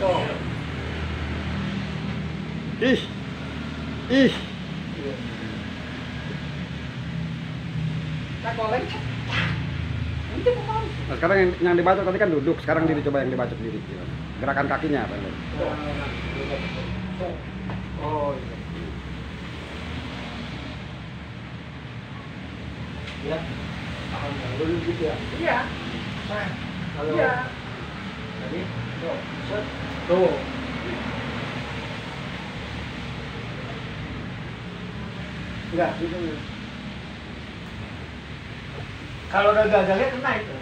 Tuh. Ih. Ih. Nah, goleng. Ini bukan. Nah, sekarang yang dibacok tadi kan duduk, sekarang dia coba yang dibacok diri. Gerakan kakinya apa? Oh, iya. Ya. Dulu gitu ya. Iya. Nah, kalau iya. Tadi tuh, set. Tuh. Enggak, gitu. Kalau udah gagalnya kena itu.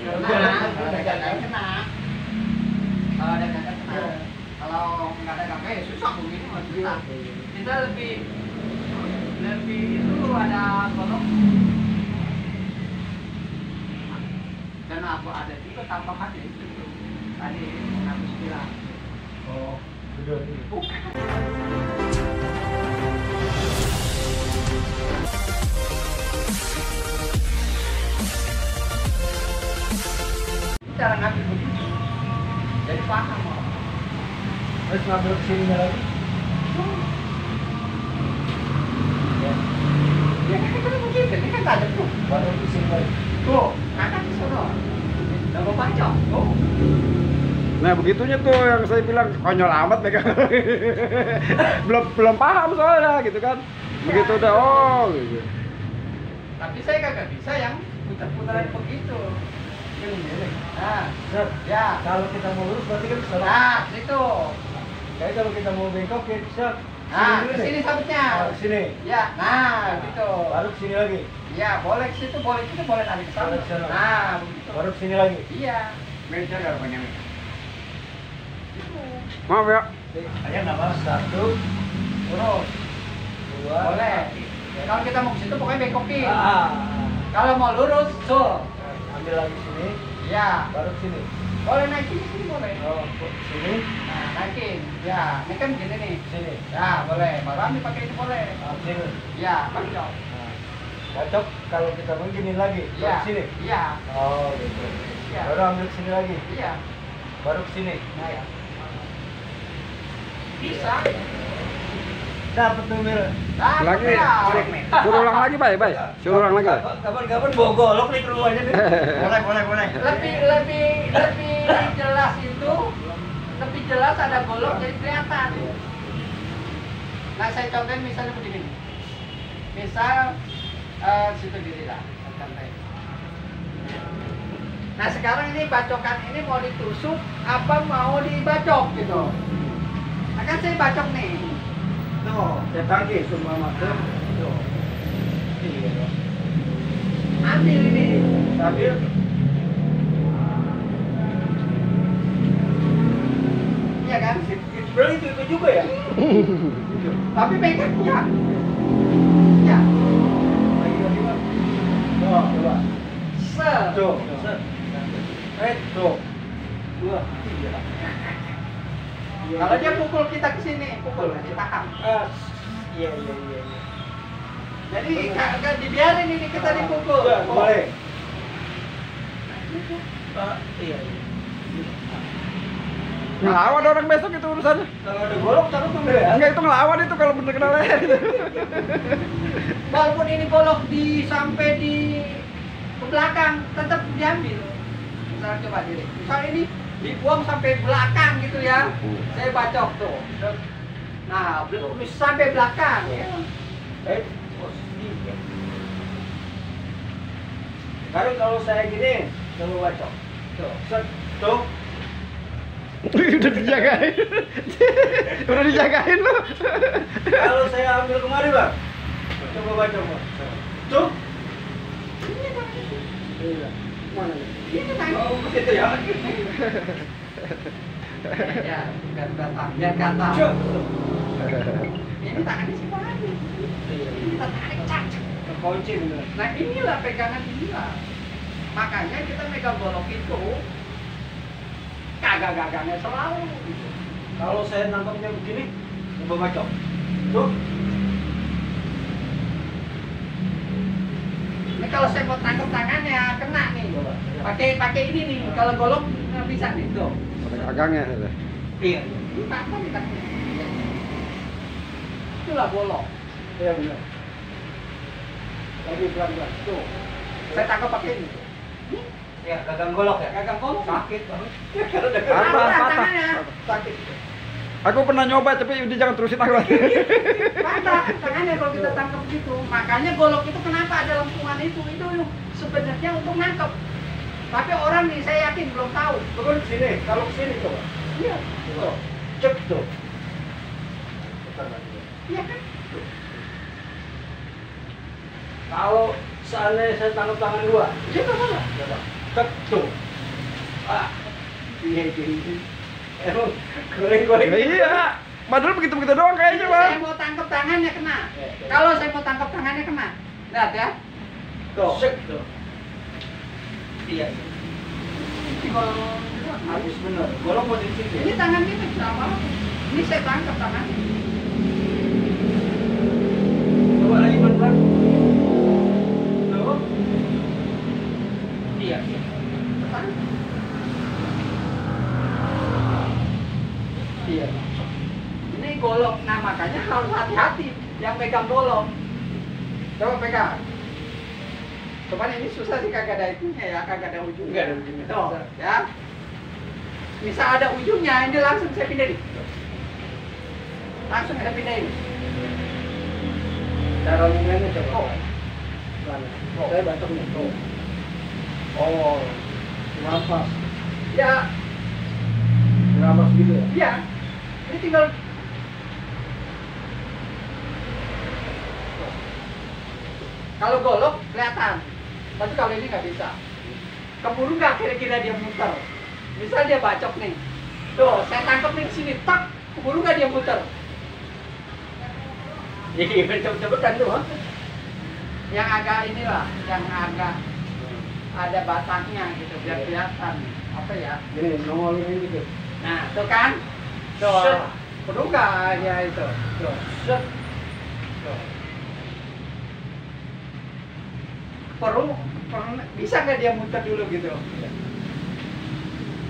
Kalau udah gagalnya kena. Kalau ada gagal kena. Kalau nggak ada gagal ya susah begini mas kita. Kita lebih itu ada golok. Dan aku ada juga tambahan itu. Tadi harus bilang. Oh, betul. Bukan. Cara ngambil begitu, jadi paham orang. Terus ngambil kesininya lagi. Ya kan kita begitu, ini kan tajam tuh. Baru kesini lagi. Tuh, kakak di sana. Double pacok. Tuh. Nah begitunya tuh yang saya bilang konyol amat mereka. belum paham soalnya gitu kan. Begitu udah oh gitu. Tapi saya kagak bisa yang putar-putaran begitu. Nah, ya. Kalau kita mau lurus berarti kan bisa. Nah, situ. Kayak kalau kita mau bengkok ya bisa. Nah, ke sini sabutnya. Oh, ke sini. Ya, nah, gitu. Baru ke sini lagi. Iya, boleh ke situ, boleh tarik ke sana. Nah, begitu. Baru ke sini lagi. Iya. Meja ada banyak. Maaf ya. Ayo nama 1 lurus. 2. Boleh. Kalau kita mau ke situ pokoknya bengkokin. Kalau mau lurus, so. Ambil lagi sini. Iya. Baru sini. Boleh naikin sini boleh. Oh, sini. Nah, naikin. Ya, ini kan gini nih. Sini. Ya, boleh. Baru ambil pakai ini boleh. Sini. Iya, bacok. Bacok kalau kita begini lagi. Iya. Sini. Iya. Oh, gitu. Ya. Baru ambil sini lagi. Iya. Baru ke sini. Nah, ya. Bisa. Dapat tuh Mil. Lagi. Suruh ulang lagi, Bay. Suruh ulang lagi. Kapan-kapan bawa golok nih ke rumahnya nih. Boleh. Lebih jelas itu. Lebih jelas ada golok jadi kelihatan. Nah, saya contohin misalnya begini. Misal situ diri lah. Nah, sekarang ini bacokan ini mau ditusuk apa mau dibacok gitu. Nah, kan saya bacok nih. Tuh, saya tangkis semua masuk. Tuh. Ambil ini. Ambil. Iya kan? Sebenarnya itu juga ya. Tapi pegangnya. Ya. Lagi. Tuh, coba. Tuh. Tuh. 2, 3. Kalau dia pukul kita ke sini, pukul ditahan. Iya. Jadi kagak dibiarin ini kita dipukul. Boleh. Iya. Ngelawan orang besok itu urusannya. Kalau ada golok takut tuh ya. Enggak itu ngelawan itu kalau bener kena leher itu. Walaupun ini golok sampai di ke belakang tetap diambil. Misalnya coba diri. Misal ini dibuang sampai belakang gitu ya. Saya bacok tuh. Nah, sampai belakang ya. Sekarang kalau saya gini, coba bacok. Tuh, tuh. Udah dijagain. Udah dijagain lu. Kalau saya ambil kemari, Bang. Coba bacok, Bang. Tuh. Ini mana nih? Ini oh, begitu ya. Ya, biar kata. Ini tangannya si lagi. Ini kita tarik cak. Terkunci bener. Nah, inilah pegangan inilah. Makanya kita megang golok itu kagak-gagangnya selalu. Kalau saya nangkapnya begini, coba bacok. Tuh. Ini kalau saya mau tangkap tangannya kena nih. Pakai ini nih. Kalau golok nggak bisa nih tuh. Ada gagangnya. Iya. Itulah golok. Iya benar. Lagi pelan-pelan. Tuh. Saya tangkap pakai ini. Ya, gagang golok ya. Gagang golok. Sakit banget. Patah. Sakit. Aku pernah nyoba tapi udah jangan terusin aku. Patah tangannya kalau kita tangkap gitu. Makanya golok itu kenapa ada lengkungan itu sebenarnya untuk nangkep. Tapi orang nih saya yakin belum tahu. Turun sini, kalau sini coba. Iya. Tuh. Cek tuh. Iya kan? Kalau seandainya saya tangkap tangan dua, Iya kan? cek tuh. Ah, iya. Emang goreng-goreng. Iya. Padahal begitu-begitu doang kayaknya, Bang. Saya mau tangkap tangannya kena. Kalau saya mau tangkap tangannya kena. Lihat ya. Tuh. Cek tuh. Iya. Ini kalau Habis bener. Golong posisi ini tangan ini sama. Ini saya tangkap tangannya. Coba lagi pelan-pelan. Tuh. Iya. Tangkap. Iya. Ini golok. Nah makanya harus hati-hati yang pegang golok. Coba pegang. Cuman ini susah sih, kagak ada itunya ya, kagak ada ujungnya. Enggak ada ujungnya. Tuh, ya. Misal ada ujungnya, ini langsung saya pindahin. Langsung saya pindahin. Cara mulainya coba. Oh. Saya batok nih. Oh. Nafas. Ya, Nafas gitu ya. iya. Ini tinggal kalau golok kelihatan, tapi kalau ini nggak bisa. Keburu nggak kira-kira dia muter. Misal dia bacok nih, tuh saya tangkap nih di sini, tak, keburu nggak dia muter. Iya, cepet-cepetan tuh. Ha? Yang agak inilah, yang agak ada batangnya gitu, biar kelihatan. Apa ya? Gini, nongolin ini gitu. Nah, tuh kan, tuh, Set. perlu nggak ya itu? Tuh, set. Tuh. Perlu bisa nggak dia muter dulu gitu?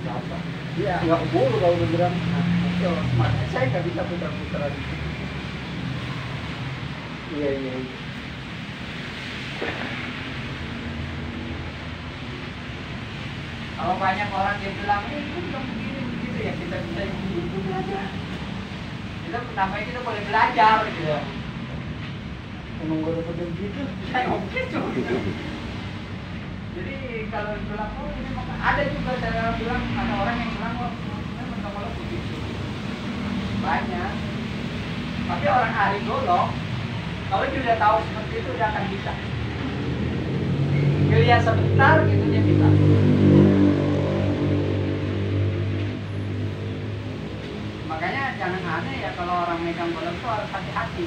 Apa? Iya. Nggak keburu kalau bergerak. Tuh, makanya saya nggak bisa putar-putar lagi. Iya. Kalau banyak orang yang bilang, itu udah begini begitu ya, kita bisa itu belajar. Kita namanya kita boleh belajar gitu. Emang gue dapet begitu. Saya begitu. Jadi kalau bilang, oh ini ada juga saya bilang, ada orang yang bilang, oh ini mentang-mentang begitu. Banyak. Tapi orang ahli golok, kalau dia udah tahu seperti itu, dia akan bisa. Dia sebentar gitu dia bisa. Makanya jangan aneh ya kalau orang megang golok itu harus hati-hati.